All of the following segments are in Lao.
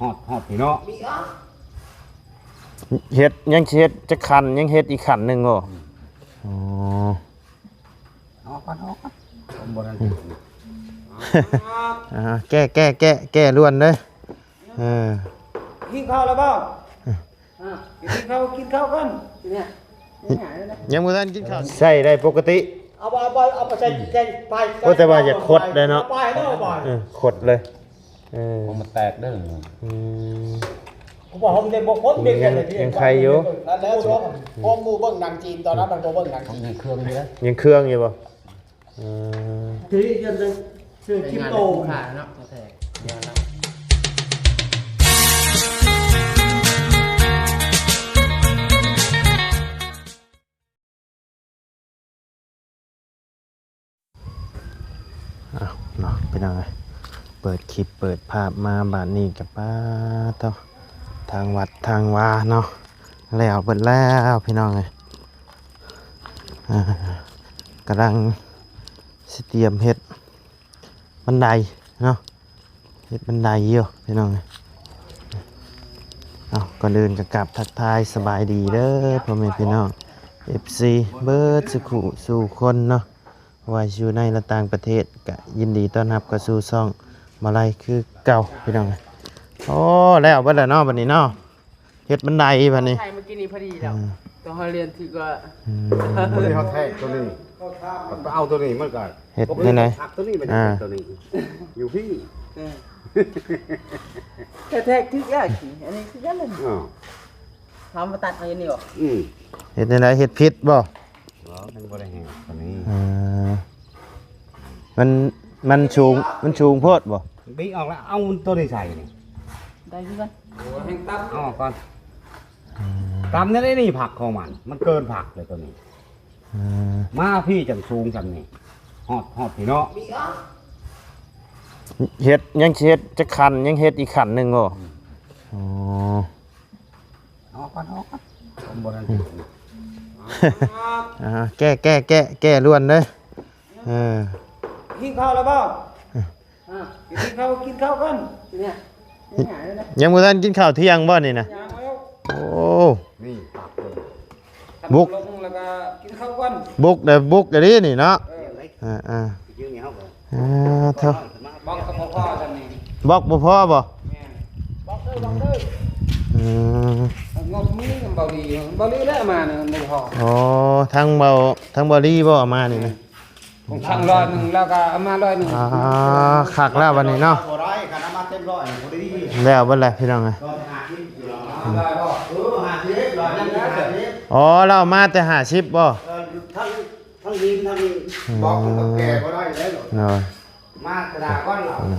ຮອດ ຮອດພີ້ເນາະ. ເຮັດ ຍັງຊິເຮັດຈັກຂັ້ນ ຍັງເຮັດອີກຂັ້ນໜຶ່ງບໍ່? ອືມ ອໍ ອອກກ່ອນ ອອກກ່ອນ ຜົມບໍ່ທັນ ອືມ ອ່າ ແກ້ ແກ້ ແກ້ ແກ້ລ້ວນເດີ້. ເອີ ກິນເຂົ້າແລ້ວບໍ່? ອ່າ ກິນເຂົ້າ ກິນເຂົ້າກ່ອນ. ຍັງບໍ່ທັນກິນເຂົ້າ ໃຊ້ໄດ້ປົກກະຕິ. ເອົາ ເອົາ ເອົາໄປໃສ່ ໃສ່ໄປ. ໂອ້ ແຕ່ວ່າຢາກຂົດເດ້ເນາະ. ເອົາໄປເນາະ ເອົາໄປ ເອີ ຂົດເລີຍ. ເອີ ເພາະມັນແຕກເດີ້. ອືມ ກູບອກເຮົາບໍ່ຄົນເດັກ ຍັງ ຍັງໄຄຢູ່. ນັ້ນແຫຼະ ພວກໝູ່ເບິ່ງໜັງຈີນຕອນນັ້ນ ມັນບໍ່ເບິ່ງໜັງຈີນ. ຍັງເຄືອງຢູ່ເດ້ ຍັງເຄືອງຢູ່ບໍ່? ເອີ ທີ່ຍັງຊື້ຄຣິບໂຕເນາະ ແທ້ໆ. ອ້າວເນາະ ພີ່ນ້ອງເອີຍ ເປີດຄລິບເປີດພາບມາບາດນີ້ກໍ ປາດໂທ້ ທາງວັດທາງວາເນາະ ແລ້ວເບິດແລ້ວພີ່ນ້ອງເອີຍ. ອ່າ ກຳລັງຊິຕຽມເຮັດບັນໄດເນາະ ເຮັດບັນໄດຢູ່ພີ່ນ້ອງ. ເອົາ ກ່ອນອື່ນກໍກາບທັກທາຍສະບາຍດີເດີ້ ພໍ່ແມ່ພີ່ນ້ອງ ເອັຟຊີ ເບິດສູ່ຄູ່ສູ່ຄົນເນາະ ບໍ່ວ່າຢູ່ໃນ ແລະ ຕ່າງປະເທດ ກະຍິນດີຕ້ອນຮັບເຂົ້າສູ່ຊ່ອງມາໄລຄືເກົ່າພີ່ນ້ອງ. ໂອ້ ແລ້ວເບິດແລ້ວເນາະ ບັດນີ້ເນາະ ເຮັດບັນໄດບັດນີ້ ໃສ່ມື້ກີ້ນີ້ພໍດີແລ້ວ. ອືມ ຕ້ອງໃຫ້ລຽນຖືກວ່າ ອືມ ພໍດີເຮົາແທກຕົວນີ້ ໄປເອົາຕົວນີ້ມັນກໍເຮັດແນວໃດ? ຜັກຕົວນີ້ມັນ ອ່າ ຕົວນີ້ຢູ່ພີ້. ເອີ ແຕ່ແທກຖືກແລ້ວ ອັນນີ້ຄືກັນເລີຍ. ເອີ ເຮົາມາຕັດເອົາຢູ່ນີ້ບໍ່? ອືມ ເຮັດແນວໃດ? ເຮັດຜິດບໍ່? ບໍ່ ມັນບໍ່ໄດ້ແຮງປານນີ້. ເອີ ມັນ ມັນສູງ ມັນສູງໂພດບໍ່? ບີກອອກແລ້ວ ເອົາຕົວນີ້ໃສ່ນີ້ ໄດ້ຄືກັນ. ໂອ້ ແຮງຕຳ ເອົາອອກກ່ອນ. ອືມ ຕຳແນວໃດນີ້ ຜັກຂອງມັນ ມັນເກີນຜັກເລີຍຕົວນີ້. ເອີ ມາພີ້ຈັ່ງສູງຊ່ຳນີ້ ຮອດ ຮອດພີ້ເນາະ. ເຮັດ ຍັງຊິເຮັດຈັກຂັ້ນ ຍັງເຮັດອີກຂັ້ນໜຶ່ງບໍ່? ອືມ ອໍ ອອກກ່ອນ ອອກກ່ອນ ຜົມບໍ່ທັນ ອືມ ອ່າ ແກ້ ແກ້ ແກ້ ແກ້ລ້ວນເດີ້. ເອີ ກິນເຂົ້າແລ້ວບໍ່? ອ່າ ກິນເຂົ້າ ກິນເຂົ້າກ່ອນ. ຍັງບໍ່ທັນກິນເຂົ້າທ່ຽງບໍ່ນີ້ນະ? ຍັງແລ້ວ. ໂອ້ ນີ້ ບຸກ ລົງແລ້ວກໍກິນເຂົ້າກ່ອນ. ບຸກເດີ້ ບຸກອີ່ຫຼີນີ້ເນາະ. ເອີ ອ່າ ອ່າ ອ່າ ໂທ້ ບລັອກກໍບໍ່ພໍຊ່ຳນີ້ ບລັອກບໍ່ພໍບໍ່? ແມ່ນ ບລັອກເດີ້ ບລັອກເດີ້. ອືມ ງົບມີເບົາລີ ເບົາລີແລ້ວມານີ້ບໍ່ພໍ. ອໍ ທັງເບົາ ທັງເບົາລີບໍ່ເອົາມານີ້ນະ? ຂອງຊ່າງຮ້ອຍໜຶ່ງ ແລ້ວກໍເອົາມາຮ້ອຍໜຶ່ງ. ອ່າ ຄັກແລ້ວບັດນີ້ເນາະ ບໍ່ໄດ້ ຄັນເອົາມາເຕັມຮ້ອຍບໍ່ໄດ້. ແລ້ວເບິດແລ້ວພີ່ນ້ອງເອີຍ. ຮ້ອຍຫ້າສິບຢູ່ແລ້ວ ເອີ ຫ້າສິບ ຮ້ອຍຫ້າສິບ. ອໍ ລາວເອົາມາແຕ່ຫ້າສິບບໍ່? ເອີ ທັງ ທັງດິນທັງບລັອກ ອືມ ມັນກໍແກ່ບໍ່ໄດ້ແລ້ວ. ໂດຍ ມາກະດາກ່ອນລາວ ອືມ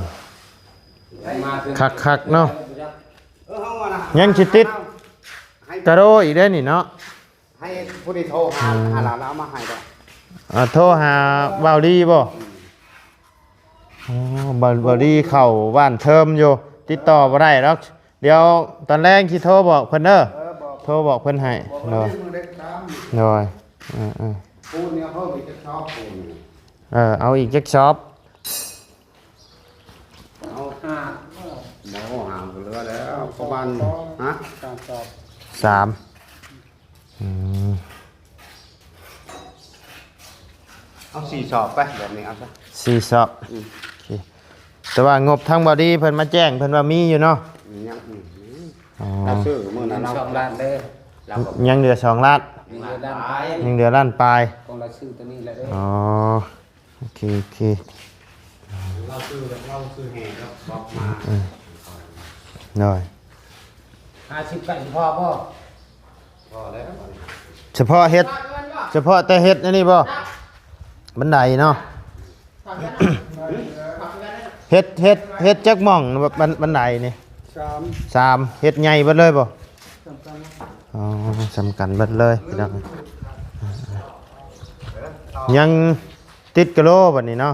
ຄັກໆເນາະ. ເອີ ເຮົາວ່ານະ ຍັງຊິຕິດກະໂດອີກເດ້ນີ້ເນາະ. ໃຫ້ຜູ້ນີ້ໂທຫາ ອືມ ຫາລາວ ລາວເອົາມາໃຫ້ດອກ. ອ່າ ໂທຫາເບົາລີບໍ່? ອືມ ອໍ ເບົາ ເບົາລີເຂົ້າບ້ານເທີມຢູ່ ຕິດຕໍ່ບໍ່ໄດ້ດອກ. ດຽວຕອນແລງຊິໂທບອກເພິ່ນເດີ. ເອີ ບອກ ໂທບອກເພິ່ນໃຫ້. ບອກ ໂດຍ ມື້ເດັກຕາມ ໂດຍ. ເອີໆ ປູນນີ້ເອົາເພີ່ມອີກຈັກຊອບ ປູນນີ້ ເອີ ເອົາອີກຈັກຊອບ? ເອົາຫ້າ ບໍ່ ຫ້າກໍເຫຼືອແລ້ວ ປະມານ ຮະ ສາມຊອບ ສາມ. ອືມ ເອົາສີ່ຊອບໄປ ແບບນີ້ເອົາຊະ ສີ່ຊອບ. ອືມ ໂອເຄ ແຕ່ວ່າງົບທາງເບົາລີເພິ່ນມາແຈ້ງ ເພິ່ນວ່າມີຢູ່ເນາະ. ຍັງ ອືມ ອໍ ລາວຊື້ມື້ນັ້ນລາວ ສອງລ້ານເດີ ລາວກໍ ຍັງເຫຼືອສອງລ້ານ ຍັງເຫຼືອລ້ານປາຍ ຍັງເຫຼືອລ້ານປາຍ ຂອງລາວຊື້ຕົວນີ້ແຫຼະເດີ. ອໍ ໂອເຄ ໂອເຄ ລາວຊື້ ລາວຊື້ແຮ່ກັບບລັອກມາ. ອືມ ໂດຍ ຫ້າສິບ ກໍຊິພໍບໍ່? ພໍແລ້ວ ສະເພາະເຮັດ ສະເພາະແຕ່ເຮັດອັນນີ້ບໍ່? ບັນໄດເນາະ ເຮັດ ເຮັດ ເຮັດຈັກໝ່ອງ ບັນ ບັນໄດນີ້? ສາມ ສາມ ເຮັດໃຫຍ່ເບິດເລີຍບໍ່? ອໍ ສ່ຳກັນເບິດເລີຍພີ່ນ້ອງ. ຍັງຕິດກະໂຫຼບັດນີ້ເນາະ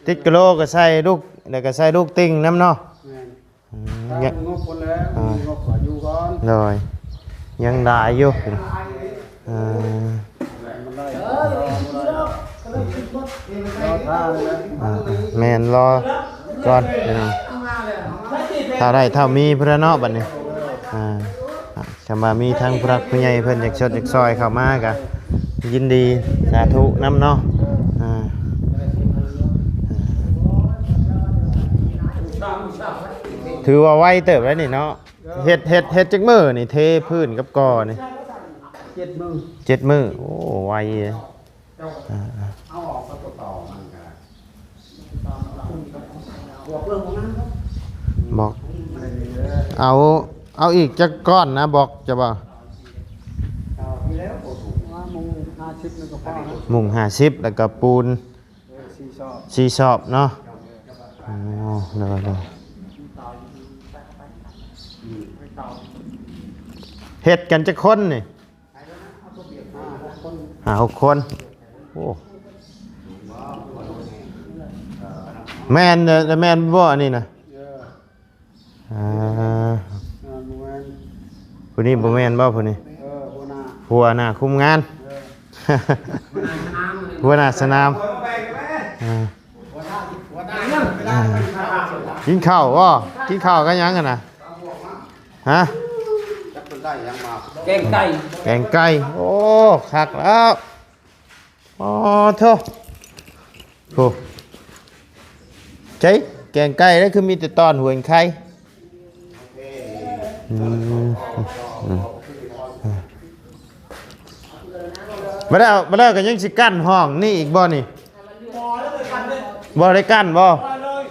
ຕິດກະໂຫຼກໍໃສ່ລູກ ແລ້ວກໍໃສ່ລູກຕິ່ງນຳເນາະ. ແມ່ນ ອືມ ຍັງ ງົບຄົນແລ້ວ ອ່າ ມີງົບກໍຢູ່ກ່ອນ ໂດຍ ຍັງຫຼາຍຢູ່. ເອີ ແມ່ນ ລໍກ່ອນພີ່ນ້ອງ. ຖ້າໄດ້ເທົ່າມີພຸ້ນລະເນາະບັດນີ້. ອ່າ ຄັນວ່າມີທາງຜູ້ຫຼັກຜູ້ໃຫຍ່ເພິ່ນຢາກຊົດຢາກຊ່ອຍເຂົ້າມາກະຍິນດີ ສາທຸນຳເນາະ. ອ່າ ຖືວ່າໄວເຕີບແລ້ວນີ້ເນາະ. ເຮັດ ເຮັດ ເຮັດຈັກມື້ນີ້ ເທພື້ນກັບກໍ່ນີ້? ເຈັດມື້ ເຈັດມື້. ໂອ້ ໄວເດ້. ອ່າ ເອົາອອກ ບອກ ເອົາ ເອົາອີກຈັກກ້ອນນະ ບອກຈະບໍ່? ມຸງຫ້າສິບ ແລ້ວກໍປູນ ເອີ ສີ່ຊອບ ສີ່ຊອບເນາະ. ອໍ ໂດຍ ໂດຍ. ເຮັດກັນຈັກຄົນນີ້? ຫ້າຫົກຄົນ. ໂອ້ ແມ່ນເດີ ແມ່ນບໍ່ອັນນີ້ນະ? ເອີ ອ່າ ອ່າ ບໍ່ແມ່ນ ຜູ້ນີ້ບໍ່ແມ່ນບໍ່ ຜູ້ນີ້? ເອີ ຫົວໜ້າ ຫົວໜ້າຄຸມງານ. ເອີ ຫົວໜ້າສະໜາມ. ອ່າ ອ່າ ກິນເຂົ້າບໍ່? ກິນເຂົ້າກັບຫຍັງຫັ້ນນະ? ຮະ? ຈັກເພິ່ນໄດ້ຫຍັງມາ ແກງໄກ່ ແກງໄກ່. ໂອ້ ຄັກແລ້ວ. ອໍ ໂທ້ ໂອ້ ໃຈ ແກງໄກ່ແລ້ວ ຄືມີແຕ່ຕອນຫົວໄຂ່. ອືມ ອືມ ບັດແລ້ວ ບັດແລ້ວກໍຍັງຊິກັ້ນຫ້ອງນີ້ອີກບໍ່ນີ້? ບໍ່ໄດ້ກັ້ນບໍ່?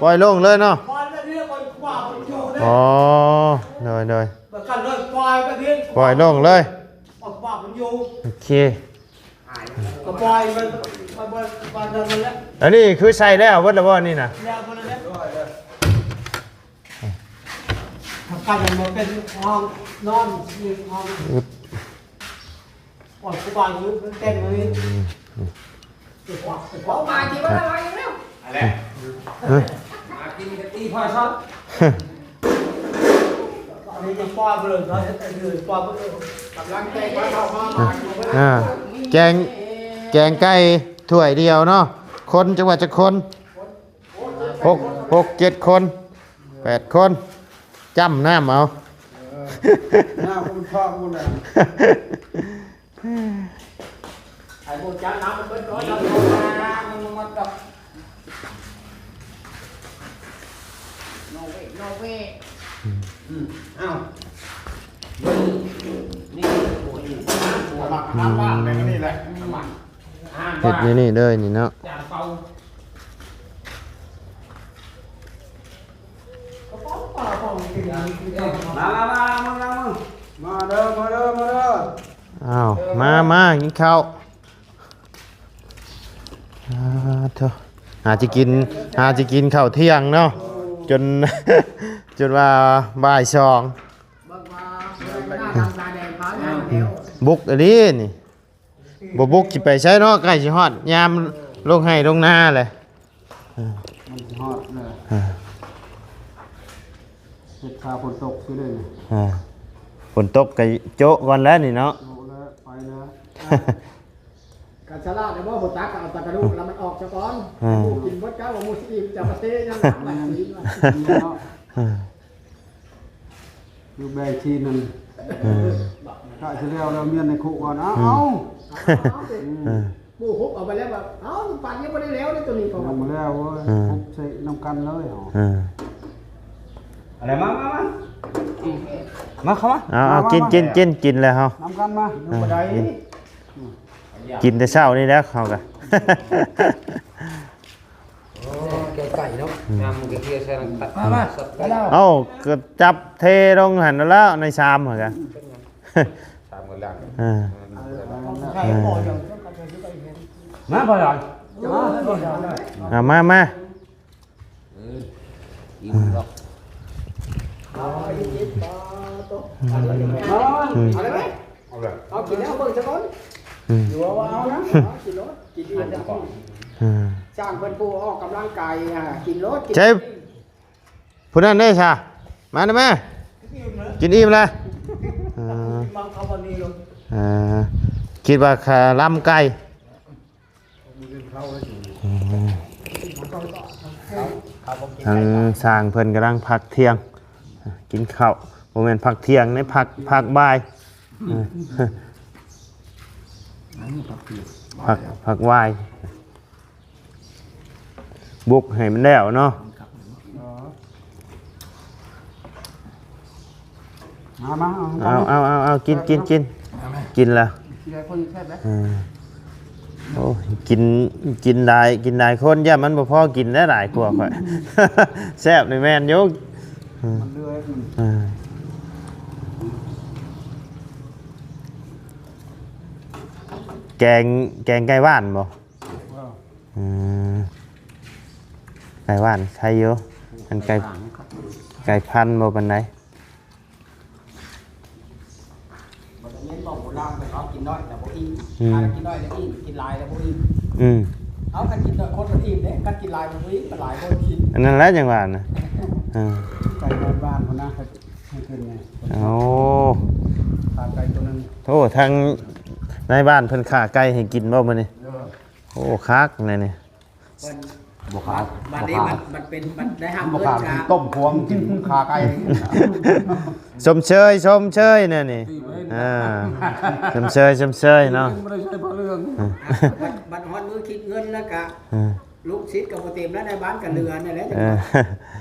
ປ່ອຍໂລ່ງເລີຍເນາະ. ອໍ ໂດຍ ໂດຍ ປ່ອຍໂລ່ງເລີຍ. ໂອເຄ. ກໍປ່ອຍມັນ ມັນ ມັນ ມັນນັ້ນແຫຼະ. ອັນນີ້ຄືໃສ່ແລ້ວເບິດແລ້ວບໍ່ນີ້ນະ? ແລ້ວເບິດແລ້ວ. ຖ້າກັນມັນເປັນຫ້ອງນອນ ຫ້ອງ ອືມ ອອກສະບາຍຢູ່ ມັນເຕັມເລີຍ. ອືມ ອືມ ເອົາມາທີ່ວ່າໄວແລ້ວ ອັນແຫຼະ ເອີ ມາກິນກັບຕີພອຍຊອດ. ອັນນີ້ຍັງປ່ອຍບໍ່ເລີຍເນາະ ເຮັດໄປເລີຍ ປ່ອຍບໍ່ເລີຍ. ກຳລັງແກງໄກ່ເຂົ້າມາ ອ່າ ແກງ ແກງໄກ່ຖ້ວຍດຽວເນາະ. ຄົນຈັກວ່າຈັກຄົນ? ຫົກ ຫົກເຈັດຄົນ ແປດຄົນ ຈ້ຳນ້ຳເອົາ. ເອີ ນ້ຳມັນເທາະໝົດແລ້ວ. ໄອ້ບໍ່ຈັກນ້ຳມັນເບິດ ເອົານ້ຳລົງມາ ມັນບໍ່ໝົດດອກ. ໂນເວ ໂນເວ. ອືມ ອືມ ອ້າວ ນີ້ ນີ້ ໂອ້ຍ ນ້ຳຖ້ວມ ນ້ຳບ້ານແມ່ນອັນນີ້ແຫຼະ ນ້ຳບ້ານ ເຮັດຢູ່ນີ້ເລີຍນີ້ເນາະ. ມາ ມາ ມາ ມາ ມາເດີ ມາເດີ ມາເດີ. ອ້າວ ມາ ມາກິນເຂົ້າ. ອ່າ ໂທ້ ຫາຈະກິນ ຫາຈະກິນເຂົ້າທ່ຽງເນາະ ຈົນ ຈົນວ່າບ່າຍສອງ. ບຸກອີ່ຫຼີນີ້ ບໍ່ບຸກຊິໄປໃສເນາະ ໃກ້ຊິຮອດຍາມລົງໄຮ່ລົງນາແຫຼະ. ມັນຊິຮອດເລີຍ ອ່າ ເຮັດຖ້າຝົນຕົກຊິເລີຍ. ອ່າ ຝົນຕົກກໍໂຈະກ່ອນແລ້ວນີ້ເນາະ ໂຈະແລ້ວ ໄປແລ້ວ. ກະສະຫຼາດແລ້ວບໍ່ ບໍ່ຕັກ ກໍເອົາຕາກະດູກແລ້ວມັນອອກຊະກ່ອນ. ອ່າ ໝູ່ກິນເບິດ ເຈົ້າວ່າໝູ່ຊິອີ່ມ ເຈົ້າມາເທຍັງ ແມ່ນ ເນາະ. ອ່າ ຢູ່ແບ່ງທີ່ນັ້ນ ເອີ ກະຊິແລ້ວແລ້ວ ເມຍໃນຄຸກວ່ານະ ເອົາ ເອົາ ເອົາ ເອີ ໝູ່ຮຸບເອົາໄປແລ້ວວ່າ ເອົາ ປັນຍັງບໍ່ໄດ້ແລ້ວເດ້ຕົວນີ້ ຍັງບໍ່ແລ້ວເວີຍ. ເອີ ຮຸບໃສ່ນຳກັນເລີຍເຮົາ. ເອີ ອັນໃດ ມາ ມາ ມາ ມາເຂົ້າມາ ເອົາ ເອົາ ມາ ກິນ ມາ ກິນ ກິນ ກິນແລ້ວເຮົາ ນຳກັນມາ ເອີ ກິນ ກິນແຕ່ເຊົ້ານີ້ແຫຼະເຮົາກະ. ແກງໄກ່ເນາະ ອືມ ຍຳກະເທຍໃສ່ ມາ ມາ ເອົາ ກໍຈັບເທລົງຫັ້ນແລ້ວ ໃນຊາມຫັ້ນກະ ຊາມກັນແລ້ວ ເອີ ເອີ ມາ ພໍ່ຫຼອນ ເອົາ ມາ ມາ ເອີ ອີ່ມດອກ ອືມ ເອົາເລີຍ ເອົາເລີຍ ເອົາກິນແລ້ວເບິ່ງຊະກ່ອນ ອືມ ຢູ່ວ່າເອົານະ ເອົາກິນໂລດ ກິນອີ່ມແລ້ວ ອືມ ຊ່າງເພິ່ນຜູ້ອອກກຳລັງກາຍ ກິນໂລດ ກິນ ໃຊ່ ຜູ້ນັ້ນເດ້ຊະ ມາເດີແມ່ ກິນອີ່ມແລ້ວ ເອີ ເອີ ຄິດວ່າຂາລຳໄກ່. ອືມ ທາງຊ່າງເພິ່ນກຳລັງພັກທ່ຽງ ກິນເຂົ້າ ບໍ່ແມ່ນພັກທ່ຽງເດ້ ພັກ ພັກບ່າຍ ເອີ ອັນນີ້ພັກທ່ຽງ ພັກ ພັກບ່າຍ ບຸກໃຫ້ມັນແລ້ວເນາະ. ມາ ມາ ເອົາ ເອົາ ເອົາ ເອົາ ກິນ ກິນ ກິນ ກິນແລ້ວ ເອີ ໂອ້ຍ ກິນ ກິນຫຼາຍ ກິນຫຼາຍຄົນ ຢ້ານມັນບໍ່ພໍກິນໄດ້ຫຼາຍກວ່າຂ້ອຍ ແຊບນີ້ແມ່ນຢູ່ ມັນເລື່ອຍ ເອີ ແກງ ແກງໄກ່ຫວານບໍ່? ເອີ ອືມ ໄກ່ຫວານໄຄຢູ່ ອັນໄກ່ ໄກ່ພັນບໍ່ປານໃດ. ບໍ່ໄດ້ຍິນບອກໂບລານ ແຕ່ເຂົາກິນໜ້ອຍແລ້ວບໍ່ອີ່ມ ອືມ ຖ້າກິນໜ້ອຍແລ້ວອີ່ມ ກິນຫຼາຍແລ້ວບໍ່ອີ່ມ ອືມ ເອົາ ຄັນກິນໜ້ອຍຄົນມັນອີ່ມເດ້ ຄັນກິນຫຼາຍມັນບໍ່ອີ່ມ ມັນຫຼາຍຄົນກິນ ອັນນັ້ນແຫຼະຈັ່ງວ່ານະ ເອີ ໄກ່ບ້ານໆພຸ້ນນະ ໃຫ້ກິນແດ່ ໂອ້ ຂ້າໄກ່ຕົວໜຶ່ງ ໂອ້ ທາງນາຍບ້ານເພິ່ນຂ້າໄກ່ໃຫ້ກິນບໍ່ມື້ນີ້? ເອີ ໂອ້ ຄັກແນວນີ້. ມັນ ບໍ່ຂາວ ບາດນີ້ ບໍ່ຂາວ ມັນ ມັນເປັນ ມັນໄດ້ຮັບ ມັນບໍ່ຂາວ ເງິນຈາກ ຕົ້ມພວງກິນຂາໄກ່ ຊົມເຊີຍ ຊົມເຊີຍແນວນີ້ ອ່າ ຊົມເຊີຍ ຊົມເຊີຍເນາະ ບໍ່ໄດ້ໃຊ້ຜ້າເຫຼືອງ ອ່າ ບັດ ບັດຮອດມື້ຄິດເງິນແລ້ວກະ ອ່າ ລູກສິດກໍບໍ່ເຕັມແລ້ວ ໃນບ້ານກໍເຫຼືອນັ້ນແຫຼະ ເອີ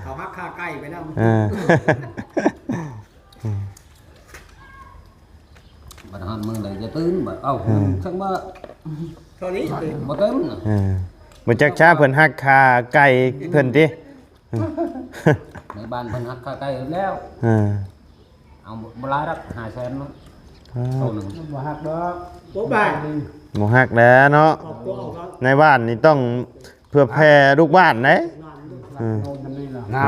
ເຂົາຫັກຄ່າໄກ່ໄປນຳ ເອີ ບັດຮອດມື້ໃດຈະຕື່ນ ບັດ ເອົ້າ ເອີ ຈັ່ງວ່າ ເທົ່ານີ້ ບໍ່ເຕັມນະ ເອີ ບໍ່ຈັກຊາເພິ່ນຫັກຄ່າໄກ່ເພິ່ນຕິ ໃນບ້ານເພິ່ນຫັກຄ່າໄກ່ແລ້ວ ເອີ ເອົາບໍ່ຫຼາຍດອກ ຫ້າແສນເນາະ ເອີ ໂຕໜຶ່ງ ບໍ່ຫັກດອກ ບໍ່ບາດ ບໍ່ຫັກແລ້ວເນາະ ໃນບ້ານນີ້ຕ້ອງເພື່ອແຜ່ລູກບ້ານເດ້ ເອີ ອ່າ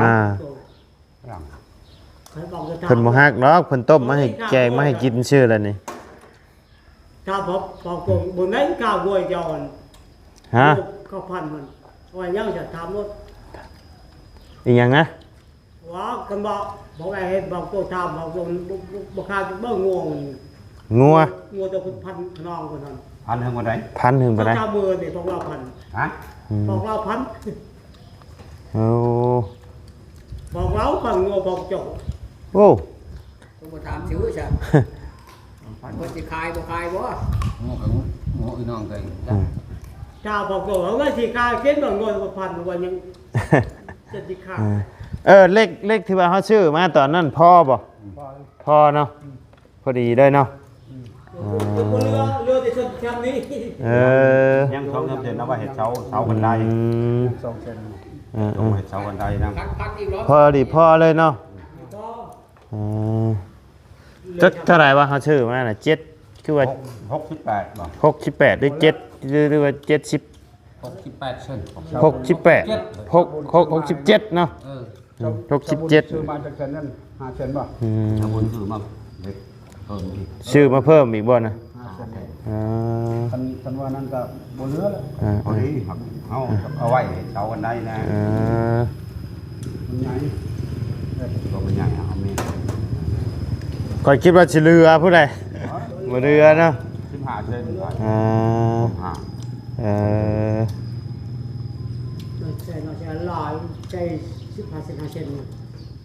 ເພິ່ນບໍ່ຮັກດອກ ເພິ່ນຕົ້ມມາໃຫ້ແກງມາໃຫ້ກິນຊື່ແລ້ວນີ້ ຖ້າບໍ່ ບໍ່ ບໍ່ໄດ້ກ້າບວຍເຈົ້າ ຮະ ເຂົ້າພັນມັນ ວ່າຫຍັງຈະຖາມໝົດ ອີຫຍັງນະ? ວ່າຄັນວ່າບໍ່ໄດ້ເຮັດ ບາງໂຕຖາມ ບາງໂຕບໍ່ ບໍ່ ບໍ່ຄ່າເບິ່ງງົວ ງົວ ງົວເຈົ້າພັນຂະນອງພຸ້ນນັ້ນ ພັນເຖິງບໍ່ໄດ້ ພັນເຖິງບໍ່ໄດ້ ເຈົ້າມື້ນີ້ພວກລາວພັນ ຮະ ອືມ ພວກລາວພັນ ໂອ້ ພວກລາວພັນ ງົວພວກເຈົ້າ ໂອ້ ຕ້ອງມາຖາມຊື່ຊະ ເພິ່ນຊິຂາຍບໍ່ຂາຍບໍ່? ງົວກັບງົວ ງົວພີ່ນ້ອງກັນ ອືມ ເຈົ້າພວກໂຕ ເອົາໄວ້ຊິຂາຍເກັບເງິນງົວພັນ ວ່າຍັງຈະຊິຂາຍ ເອີ ເອີ ເຫຼັກ ເຫຼັກທີ່ວ່າເຮົາຊື້ມາຕອນນັ້ນພໍບໍ່? ພໍ ພໍເນາະ ອືມ ພໍດີເລີຍເນາະ ອືມ ເອີ ເຫຼືອ ເຫຼືອແຕ່ສ່ວນແຄມນີ້ ເອີ ຍັງສອງສາມເສັ້ນເອົາໄວ້ເຮັດເສົາ ເສົາບັນໄດ ອືມ ສອງເສັ້ນ ເອີ ເອີ ເຮັດເສົາບັນໄດນຳ ພັນ ພັນອີກເນາະ ພໍດີພໍເລີຍເນາະ ພໍ ອືມ ຈັກເທົ່າໃດວະ ເຮົາຊື້ມານະ ເຈັດ ຄືວ່າ ຫົກ ຫົກສິບແປດບໍ່? ຫົກສິບແປດ ຫຼື ເຈັດ ຫຼື ຫຼືວ່າ ເຈັດສິບ ຫົກສິບແປດເຊັນ ຫົກສິບແປດ ຫົກ ຫົກ ຫົກສິບເຈັດເນາະ ເອີ ອືມ ຫົກສິບເຈັດ ຊື້ມາຈັກເຊັນນັ້ນ ຫ້າເຊັນບໍ່? ອືມ ຖ້າບຸນຊື້ມາເລັກເພີ່ມອີກ ຊື້ມາເພີ່ມອີກບໍ່ນະ? ຫ້າເຊັນ ເອີ ຄັນ ຄັນວ່ານັ້ນກໍບໍ່ເຫຼືອແລ້ວ ເອີ ພໍດີ ເຮົາ ເຮົາເອົາໄວ້ເສົາກັນໄດ້ນະ ເອີ ມັນໃຫຍ່ ກໍມັນໃຫຍ່ ເອົາແມ່ນ ຂ້ອຍຄິດວ່າຊິເຫຼືອຜູ້ໃດ ບໍ່ເຫຼືອເນາະ ສິບຫ້າເຊັນ ເອີ ເອີ ໃສ່ໜ້ອຍ ໃສ່ຫຼາຍ ໃສ່ສິບຫ້າເຊັນ ຫ້າເຊັນ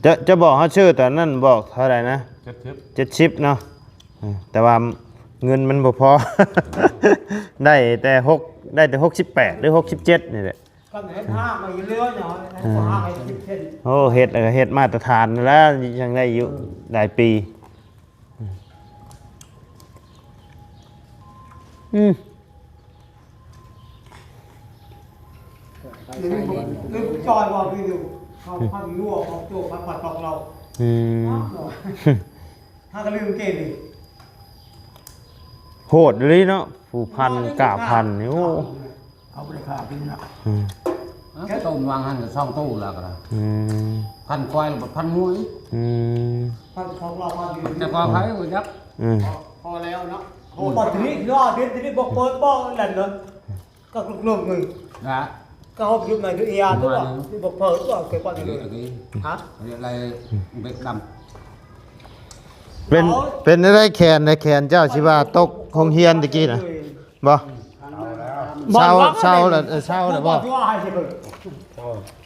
ຈະ ຈະບອກເຮົາຊື້ຕອນນັ້ນບອກເທົ່າໃດນະ? ເຈັດສິບ ເຈັດສິບເນາະ ເອີ ແຕ່ວ່າເງິນມັນບໍ່ພໍ ໄດ້ແຕ່ຫົກ ໄດ້ແຕ່ຫົກສິບແປດ ຫຼື ຫົກສິບເຈັດນີ້ແຫຼະ ກໍເຮັດຫ້າງໄວ້ເລື້ອຍເນາະ ເອີ ກໍຫ້າງໄວ້ສິບເຊັນ ໂອ້ ເຮັດ ເອີ ເຮັດມາດຕະຖານແລ້ວ ຍັງໄດ້ຢູ່ ເອີ ຫຼາຍປີ ອືມ ເອີ ຈອຍວ່າຄືຢູ່ ເຂົາພັນງົວ ເຂົາໂຈພັນ ພັນຕອກເຫຼົ້າ ອືມ ຫາກໍລືມເກນີ້ ໂຫດອີ່ຫຼີເນາະ ຜູ້ພັນກ້າພັນນີ້ ໂອ້ ເອົາໄປຂ້າກິນນະ ອືມ ເອົາຕົ້ມວາງຫັ້ນກໍສອງຕູ້ແລ້ວກໍໄດ້ ອືມ ພັນກວ່າແລ້ວ ພັນງົວອີກ ອືມ ພັນຂອງລາວພັນຢູ່ ແຕ່ວ່າໃຜບໍ່ຈັກ ອືມ ພໍແລ້ວເນາະ ໂອ້ ບັດທີນີ້ເນາະ ເດືອນທີນີ້ບໍ່ເປີດບໍ່ແລ່ນເນາະ ກໍກະກະເລີກເລີຍນະ ກໍເຮົາຢູ່ໃນວິທະຍາຕົວະ ບໍ່ເປີດຕົວະ ເກີດປານນີ້ເລີຍ ຮະ ເຮັດໄດ້ເບັກດຳ ເປັນ ເປັນໄດ້ແຂນ ແຂນເຈົ້າຊິວ່າຕົກໂຮງຮຽນຕະກີ້ນະ ບໍ່? ເຊົາ ເຊົາແລ້ວ ເອີ ເຊົາແລ້ວບໍ່?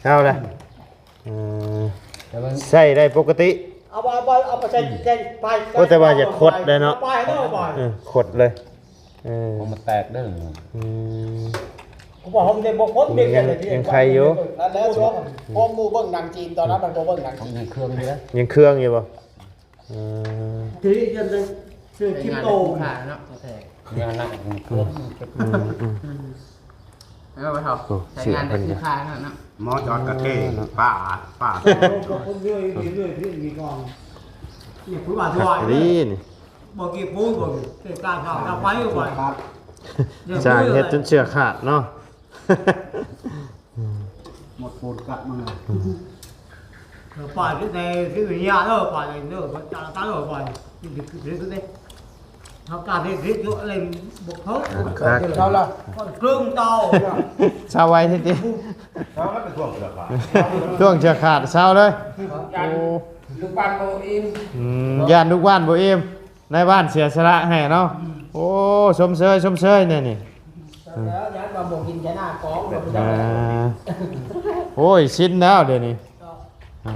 ເຊົາແລ້ວ ເອີ ໃຊ້ໄດ້ປົກກະຕິ ເອົາ ເອົາ ເອົາໄປໃສ່ ໃສ່ປາຍ ໂອ້ ແຕ່ວ່າຢ່າຂົດເດ້ເນາະ ປາຍເນາະ ປາຍ ເອີ ຂົດເລີຍ ເອີ ເພາະມັນແຕກເດີ ອືມ ກູບອກເຮົາບໍ່ຂົດ ຍັງ ຍັງໄຄຢູ່ ແລ້ວ ແລ້ວ ພວກໝູ່ເບິ່ງໜັງຈີນຕອນນັ້ນ ມັນບໍ່ເບິ່ງໜັງຈີນ ຍັງເຄືອງຢູ່ເດ້ ຍັງເຄືອງຢູ່ບໍ່? ເອີ ທີ່ຈະໄດ້ຊື້ຄຣິບໂຕ ຂາຍເນາະ ແທ້ ແນວນັ້ນ ອືມ ອືມ ອືມ ແລ້ວໄປເຮົາ ໂອ້ ໃຊ້ງານໄດ້ຄຸ້ມຄ່າເນາະ ໝໍຈອດກະເກ ເອີ ເນາະ ປ້າ ປ້າ ຄົນເລື້ອຍ ເລື້ອຍ ເລື້ອຍ ມີກອງ ນີ້ຜູ້ວ່າ ຄັກອີ່ຫຼີນີ້ ບໍ່ກີບປູບໍ່ເກະກະເຂົາ ເອົາໄປ ເອົາໄປ ສ້າງເຮັດຈົນເສື້ອຂາດເນາະ ໝົດປູນກັດມາເລີຍ ອືມ ເອີ ປາຍທີ່ໃນທີ່ວິທະຍາເດີ ປາຍເດີ ປາຍຕາເດີ ປາຍ ເຮົາການເຮັດ ເຮັດຢູ່ເລີຍບໍ່ເພິ່ນ ອ່າ ເຂົາລະ ເຄິ່ງເຕົາ ເຊົາໄວແທ້ຕິ ເຊົາແລ້ວໄປທວງເສື້ອຂາດ ທວງເສື້ອຂາດເຊົາເລີຍ ໂອ້ ລູກບ້ານບໍ່ອີ່ມ ອືມ ຢ້ານລູກບ້ານບໍ່ອີ່ມ ນາຍບ້ານເສຍສະຫຼະໃຫ້ເນາະ ອືມ ໂອ້ ຊົມເຊີຍ ຊົມເຊີຍແນ່ນີ້ ແລ້ວຢ້ານວ່າບໍ່ກິນແຕ່ໜ້າກອງ ອ່າ ໂອ້ຍ ຊິນແລ້ວດຽວນີ້ ເນາະ ອ່າ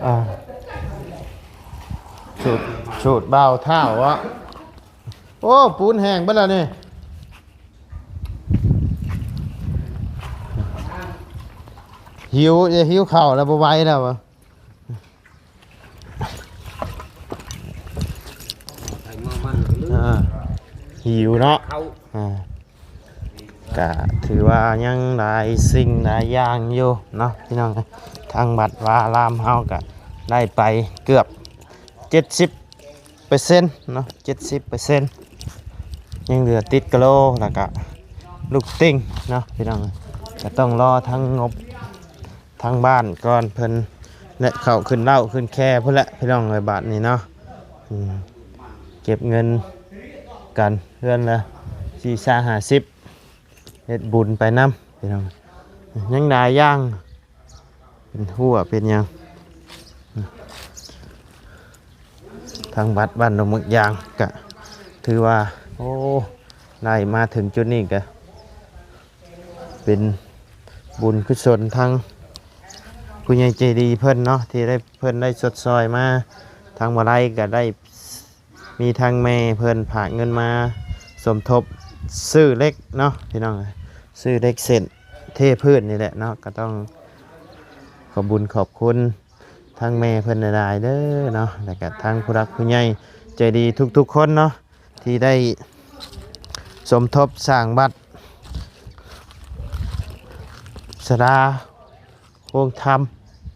ອ່າ ສູດ ສູດບ່າວທ້າວເນາະ ໂອ້ ປູນແຫ້ງເບິດແລ້ວນີ້ ຫິວ ຫິວເຂົ້າແລ້ວ ບໍ່ໄຫວແລ້ວ ອ່າ ຫິວເນາະ ອ່າ ກະຖືວ່າຍັງຫຼາຍສິ່ງຫຼາຍຢ່າງຢູ່ເນາະ ພີ່ນ້ອງເອີຍ ທາງວັດວາອາລາມເຮົາກະໄດ້ໄປເກືອບເຈັດສິບເປີເຊັນເນາະ ເຈັດສິບເປີເຊັນ ຍັງເຫຼືອຕິດກະໂຫຼ ແລ້ວກະລູກຕິ່ງເນາະ ພີ່ນ້ອງເອີຍ ກະຕ້ອງລໍທາງງົບ ທາງບ້ານກ່ອນ ເພິ່ນແລະເຂົ້າຂຶ້ນເລົ້າຂຶ້ນແຄພຸ້ນແຫຼະ ພີ່ນ້ອງເອີຍ ບາດນີ້ເນາະ ອືມ ເກັບເງິນກັນເຮືອນລະສີ່ສິບ ຫ້າສິບ ເຮັດບຸນໄປນຳ ພີ່ນ້ອງ ຍັງຫຼາຍຢ່າງ ເປັນຮົ້ວເປັນຫຍັງ ທາງວັດບ້ານດອງໝາກຢາງ ກະຖືວ່າ ໂອ້ ໄດ້ມາເຖິງຈຸດນີ້ກະ ເປັນບຸນກຸສົນທາງຜູ້ໃຫຍ່ໃຈດີເພິ່ນເນາະ ທີ່ໄດ້ ເພິ່ນໄດ້ຊົດຊ່ອຍມາ ທາງບໍ່ໄດ້ກະໄດ້ ມີທາງແມ່ເພິ່ນຝາກເງິນມາສົມທົບຊື້ເຫຼັກເນາະ ພີ່ນ້ອງ ຊື້ເຫຼັກເສັ້ນເທພື້ນນີ້ແຫຼະເນາະ ກະຕ້ອງຂອບບຸນຂອບຄຸນທາງແມ່ເພິ່ນຫຼາຍໆເດີເນາະ ແລ້ວກະທາງຜູ້ຫຼັກຜູ້ໃຫຍ່ໃຈດີທຸກໆຄົນເນາະ ທີ່ໄດ້ສົມທົບສ້າງວັດ ສາລາໂຮງທຳ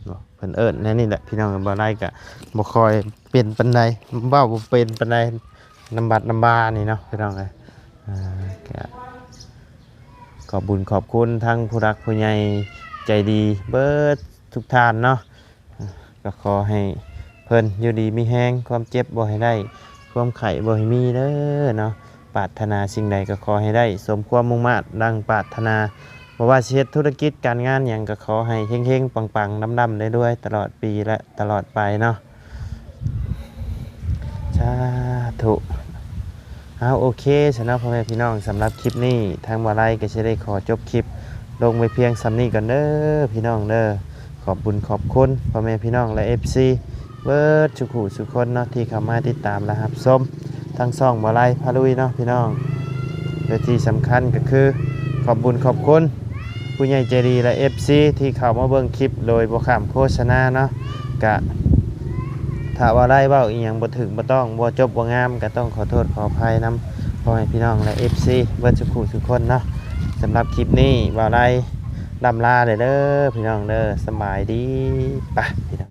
ເນາະ ເພິ່ນເອີ້ນແນວນີ້ແຫຼະ ພີ່ນ້ອງ ບໍ່ໄດ້ກະບໍ່ຄ່ອຍເປັນປານໃດ ເວົ້າບໍ່ເປັນປານໃດ ນຳວັດນຳວານີ້ເນາະ ພີ່ນ້ອງເອີຍ ອ່າ ກະຂອບບຸນຂອບຄຸນທັງຜູ້ຫຼັກຜູ້ໃຫຍ່ໃຈດີເບີດທຸກທ່ານເນາະ ກໍຂໍໃຫ້ເພິ່ນຢູ່ດີມີແຮງ ຄວາມເຈັບບໍ່ໃຫ້ໄດ້ ຄວາມໄຂ້ບໍ່ໃຫ້ມີເດີເນາະ ປາດຖະໜາສິ່ງໃດກໍຂໍໃຫ້ໄດ້ສົມຄວາມມຸ່ງມາດດັ່ງປາດຖະໜາ ບໍ່ວ່າຊິເຮັດທຸລະກິດການງານຫຍັງກໍຂໍໃຫ້ເຮັງໆປັງໆ ລ່ຳໆລວຍໆ ຕະຫຼອດປີ ແລະ ຕະຫຼອດໄປເນາະ ສາທຸ. ເອົາ ໂອເຄ ຊະເນາະ ພໍ່ແມ່ພີ່ນ້ອງ ສຳລັບຄລິບນີ້ ທາງບ່າວໄລກໍຊິໄດ້ຂໍຈົບຄລິບລົງໄວ້ພຽງສ່ຳນີ້ກ່ອນເດີ ພີ່ນ້ອງເດີ. ຂອບບຸນຂອບຄຸນພໍ່ແມ່ພີ່ນ້ອງ ແລະ ເອັຟຊີ ເບີດສູ່ຜູ້ສູ່ຄົນເນາະ ທີ່ເຂົ້າມາຕິດຕາມ ແລະ ຮັບຊົມທາງຊ່ອງບ່າວໄລພາລຸຍເນາະ ພີ່ນ້ອງ. ແລະ ທີ່ສຳຄັນກໍຄື ຂອບບຸນຂອບຄຸນ ຜູ້ໃຫຍ່ໃຈດີ ແລະ ເອັຟຊີ ທີ່ເຂົ້າມາເບິ່ງຄລິບໂດຍບໍ່ຂ້າມໂຄສະນາເນາະ. ກະຖ້າວ່າໄດ້ເວົ້າອີ່ຫຍັງບໍ່ຖືກບໍ່ຕ້ອງ ບໍ່ຈົບບໍ່ງາມ ກະຕ້ອງຂໍໂທດຂໍອະໄພນຳພໍ່ແມ່ພີ່ນ້ອງ ແລະ ເອັຟຊີ ເບິດສູ່ຜູ້ສູ່ຄົນເນາະ. ສຳລັບຄລິບນີ້ ບ່າວໄລລ່ຳລາເດີ ພີ່ນ້ອງເດີ ສະບາຍດີ ປະ ພີ່ນ້ອງ.